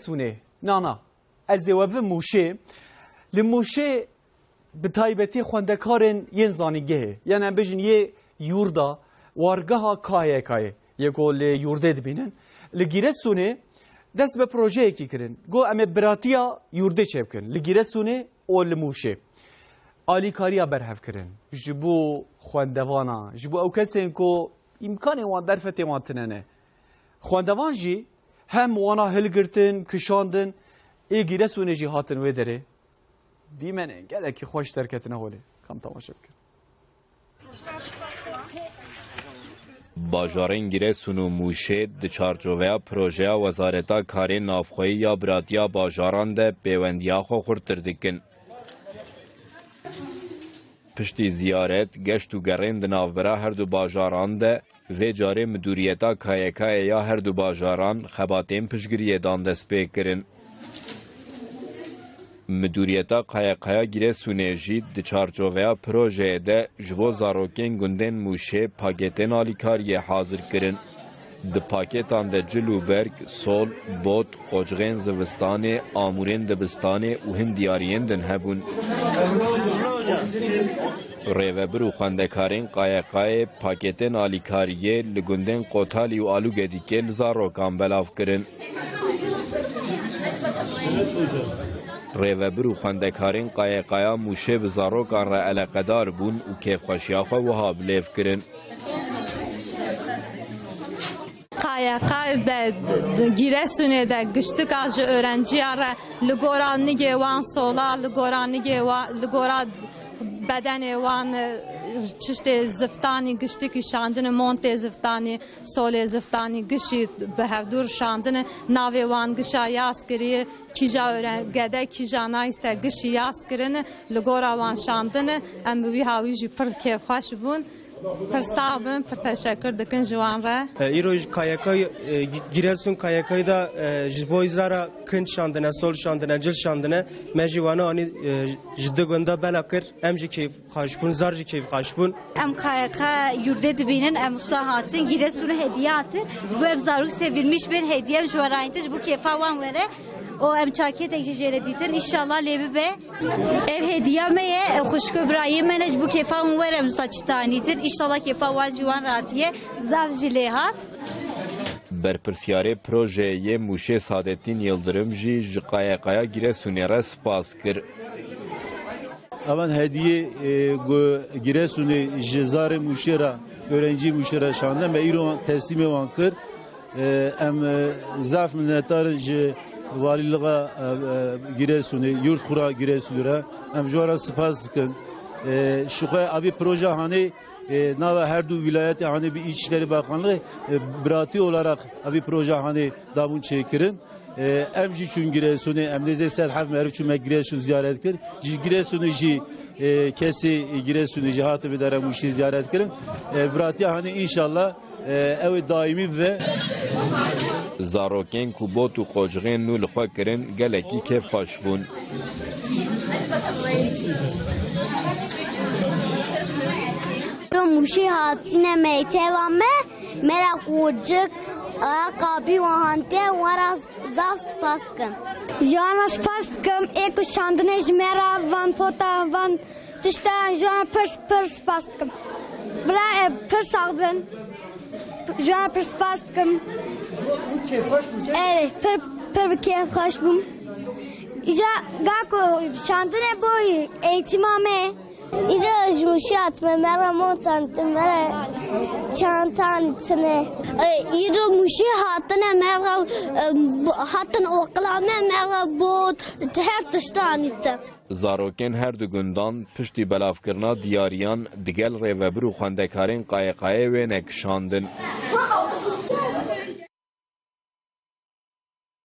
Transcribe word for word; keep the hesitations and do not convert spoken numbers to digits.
Sûnê. Na, na. Ez ê we bivim Mûşê. Li Mûşê bi taybetî xwendekarên yên zanîngehê, yan em bêjin yê yurda, wargeha K Y K'yê, yê ku li yurdê dibînin, li Giresunê dest bi projeyekî kirin. Got, em ê biratiya yurdê çêbikin. Li Giresunê û li Mûşê. Alîkariya berhev kirin. Ji bo xwendevana, ji bo ew kesên ku îmkanên wan derfetê wan tune ne. Xwendevan jî hem wana hilgirtin, kişandin, ê Giresunê jî hatin wê derê. Dîmenên gelekî xweş derketine holê. Kam temaşe bikin. Bajarên Giresun û Mûşê di çarçoveya projeya Wezareta Karê Navxweyî ya Biratiya Bajaran de pêwendiya xwe xurttir dikin. Piştî ziyaret, geşt û gerên di navbera her du bajaran de, vê carê midûriyeta K Y K'yê ya her du bajaran xebatên piştgiriyê dan destpêkirin. Midûriyeta K Y K'ya Giresunê jî di çarçoveya projeyê de ji bo zarokên gundên Mûşê paketên alîkariyê hazir kirin. Di paketan de cil û berg, sol, bot, qocixên zivistanê, amûrên dibistanê û hin diyariyên din hebûn. Rêvebir û xwendekarên K Y K'yê paketên alîkariyê li gundên Qotalî û Alûgedîkê li zarokan belav kirin. Rêvebir û xwendekarên K Y K'ya Mûşê bi zarokan re eleqedar bûn û kêfxweşiya xwe wiha bilêv kirin. K Y K de, Giresunê de giştika ji öğrenciya re li gora nigê wan sola, li gora nigê wa-, li gora bedenê wan, e, çiştê ziftanî, giştikî şandine, montê ziftanî, solê ziftanî, gişî bi hevdûr şandine, navê wan gişa yaz kiriye, kîja öğren-, gede, kîja nayse gişî yaz kirine, li gora wan şandine, em bi wî hawî jî pir kêfxweş bûn. Pir sax bin, pir teşekkür dikin ji wan re. E, îro ji K Y K, e, Gi-, Giresun K Y K'yê de, e, ji bo zara kinc şandine, sol şandine, cil şandine, me jî wana anî, e, ji du gunda bela kir. Em jî keyfxweş bûn, zar jî keyfxweş bûn. Em K Y K yurdê dibînin, em usa hatin, Giresunê hediye hatin. Ji bo ev zarok sevinmiş bin, hediye em ji we re anîtin, ji bo kêfa wan were. Û em çakêtek jî jê re dîtin, înşallah lê bibe. Ev hediya me ye, xwişk û birayê me ne, ji bo kêfa wan were em wisa çi tanîtin. Înşallah kêfa wan jî wan ratiye. Zaf jî lê hat. Berpirsyarê projeyê yê Mûşê Sadettin Yildirim jî ji K Y K'ya Giresunê re spas kir. Evan hediyê, e, ku Giresunê ji zarê Mûşê re, öğrenci Mûşê re şande, me îro teslîmê wan kir. E, em, e, zaf minnetdar in ji Valiliğa, e, e, Giresunê, Yurtxura Giresunê re. Em ji wan re spas dikin. E, ji xwe evî proje hanê, e, nava her du vilayetê hanê bi İçişleri Bakanlığı, e, biratî olarak evî proje hanê dabûn çêkirin. E, em jî çûn Giresunê, em nêzê sed heb meriv çûme Giresun ziyaret kir. Ji Giresunê jî, e, kesê Giresunê jî hate bi dere Mûşê ziyaret kirin. E, biratiya hanê înşallah, e, ew ê daîmî bibe. Zarokên ku bot û qocixên nû li xwe kirin, gelekî kêfxweş bûn. Mûşê hatine mekteba me, me re qocik, ayakkabî wan hante, wan re zaf spas dikim. Ji wan re spas dikim, ê ku şandine ji me re van pota, van tişta, ji wan re pir, pir spas dikim. Bila, e, pir sax bin. Ji wan re pir spas dikim. Erê, pir, pir bi kêf xweş bûm. Îca ga ku şandine boyî eğitîma me. Îro ji Mûşê hatime, me re mont anîtin, me re çanta anîtine. E, îro Mûşê hatine, me re, e, b-, hatin oqila me, me re bot, her tişt anîtin. Zarokên her du gundan piştî belavkirina diyariyan digel rêvebir û xwendekarên K Y K'yê wêne kişandin.